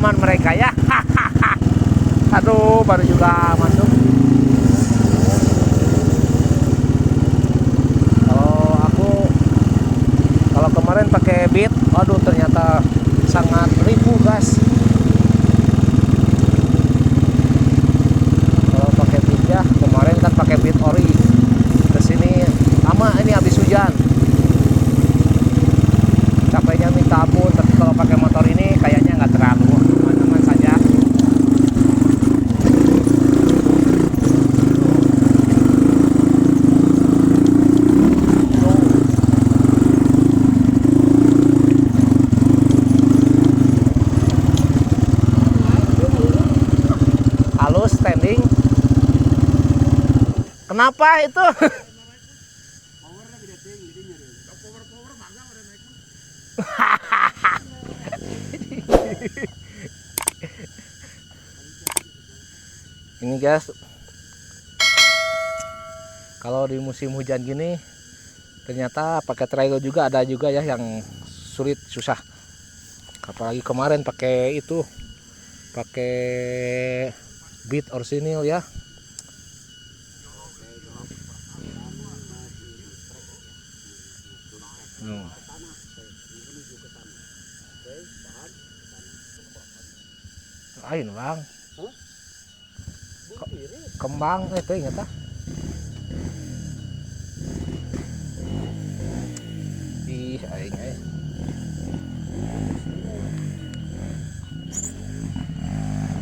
Aman mereka ya. Aduh, baru juga masuk. Kalau aku kalau kemarin pakai Beat, aduh ternyata sangat ribu guys. Kalau pakai Beat ya, kemarin kan pakai Beat ori. Kesini sama ini habis hujan. Capeknya minta ampun, tapi kalau pakai motor ini kayaknya nggak terlalu, aman-aman saja. Halus standing. Kenapa itu? Ini guys, kalau di musim hujan gini ternyata pakai trail juga ada juga ya yang sulit, susah. Apalagi kemarin pakai itu, pakai Beat orsinil ya. Lain bang, kembang itu ingat ah. Ih, aing eh.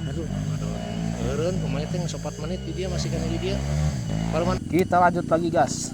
Aduh, aduh, eureun kumaha teh 4 menit di dia masih kena di dia. Baru kita lanjut lagi gas.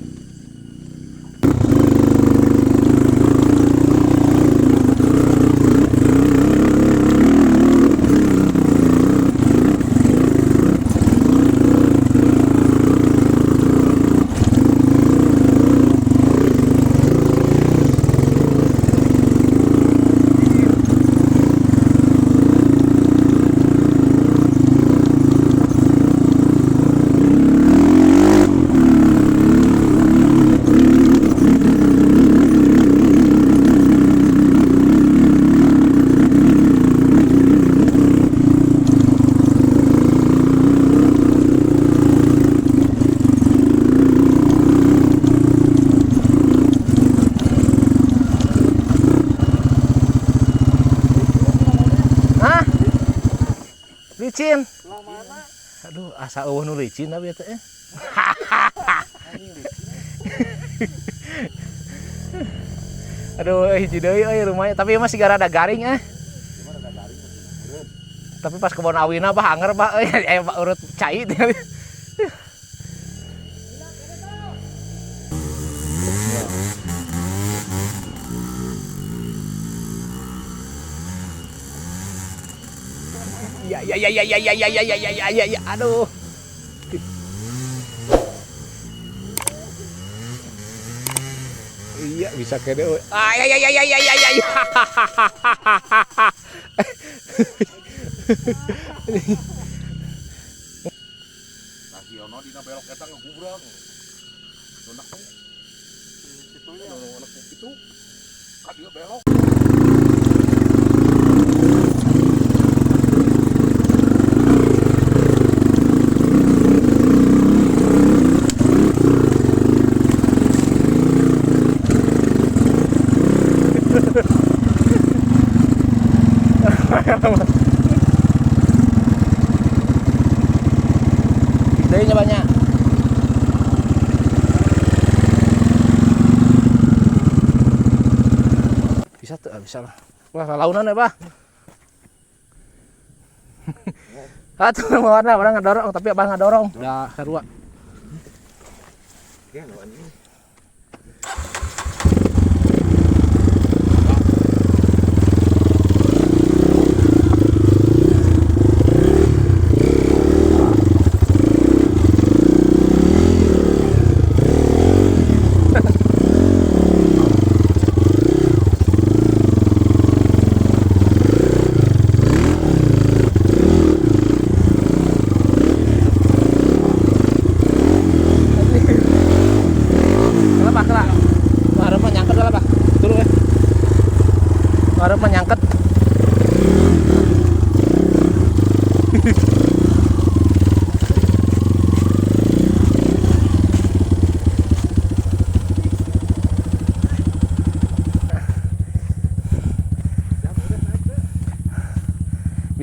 Licin. Aduh, asa eueuh nu licin tapi eta eh. Aduh, hiji deui euy rumahnya, tapi masih gara ada garing eh. Tapi pas kebon awina bah anger bah euy aya urut cai. Ya ya ya ya ya ya ya ya ya ya ya ya, aduh. Iya bisa kene. Ah ya ya ya ya ya ya ya. Nasiono dina belok eta ngegubrang. Donak teh. Kitu nya anak kitu. Ka dieu belok. Idenya banyak. Bisa tuh, bisa lah. Wah, launan ya, Bah. Atuh warna orang ngedorong, tapi abah ngadorong. Udah sarua.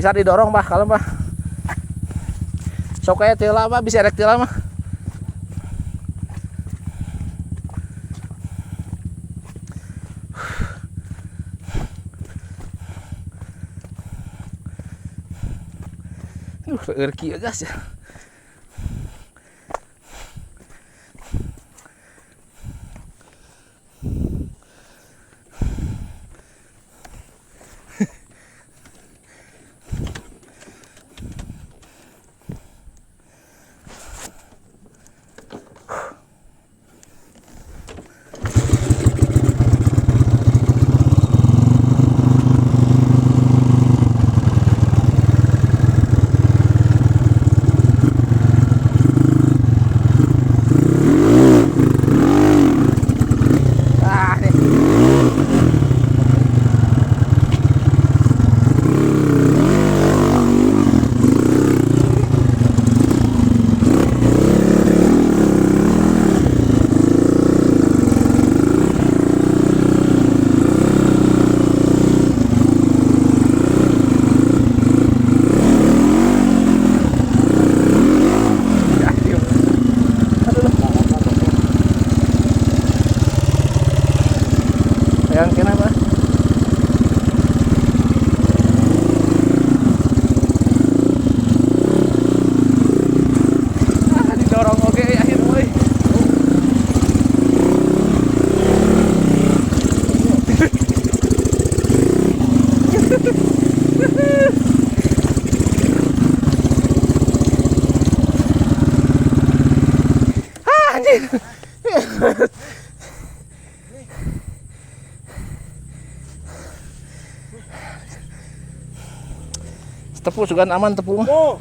Bisa didorong, Bah, kalau Bah. Sok aya teu lah, Bah, bisa erek teu mah. Aduh, reur kieu guys ya. Ah, nih. Aduh. Yang kenapa? Ah, didorong oke akhir euy. Ah, anjir. Tepu sugan aman tepu mah. Oh.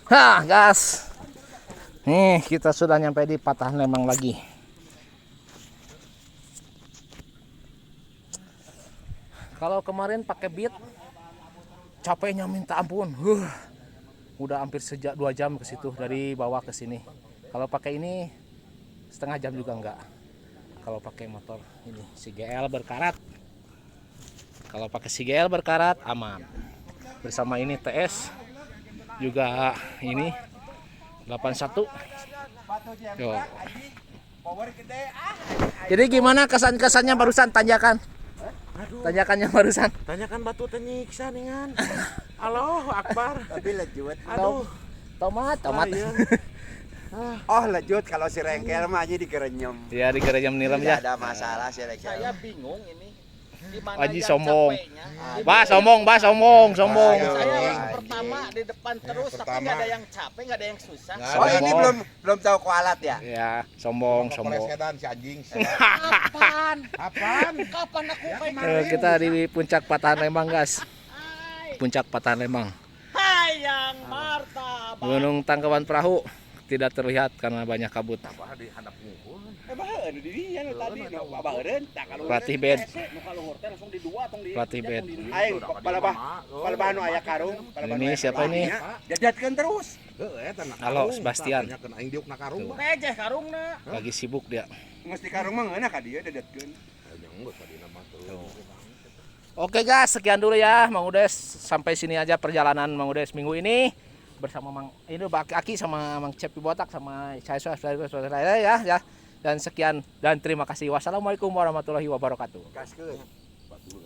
Hah, gas. Nih, kita sudah nyampe di Patahan Lembang lagi. Kalau kemarin pakai Beat, capeknya minta ampun. Udah hampir sejak 2 jam ke situ dari bawah ke sini. Kalau pakai ini setengah jam juga enggak. Kalau pakai motor ini si GL berkarat. Kalau pakai si GL berkarat aman. Bersama ini TS juga ini 81. Yo. Jadi gimana kesan-kesannya barusan tanjakan? Tanjakannya barusan. Tanyakan batu teh nyiksa ningan. Allahu Akbar. Tapi lejut. Aduh. Tomat, tomat. Oh, lejut kalau si rengkel mah aja digerenyem. Ya digerenyem nilem ya. Tidak ada masalah si rengkel. Saya bingung ini. Di mana Aji yang sombong. capeknya. Bah sombong, bah sombong, sombong. Aduh. Saya orang Anjing. pertama di depan terus, tapi pertama. nggak ada yang capek, nggak ada yang susah. Nggak Oh, ini Sombong. belum tahu kualat ya? Ya, sombong, sombong. Sedan si anjing. Kapan? Apaan? Kapan aku kayak Kita di puncak Patahan Lembang, guys. Puncak Patahan Lembang. Hai yang Marta. Gunung Tangkuban Perahu tidak terlihat karena banyak kabut. Wah, di handap ngumpul. Eh, nu di dinya nu tadi nu baeureun tak kalau Pelatih band. Nu kaluhur teh langsung di dua tong di. Pelatih band. Aing palebah nu aya karung, palebah nu Ini aya siapa karung. ini? Jajatkeun terus. Heeh, eta na Halo, karung. Sebastian. Tanyakeun aing diuk na karung. Tuh. Rejeh karungna. Lagi sibuk dia. Geus di karung mah ngeunah ka dieu jajatkeun. Geus tadina mah tuh. Oke guys, sekian dulu ya Mang Udes. Sampai sini aja perjalanan Mang Udes minggu ini bersama Mang ini Bang Aki sama Mang Cepi Botak sama saya saya ya ya. Dan sekian dan terima kasih. Wassalamualaikum warahmatullahi wabarakatuh. Gaskeun. Batu.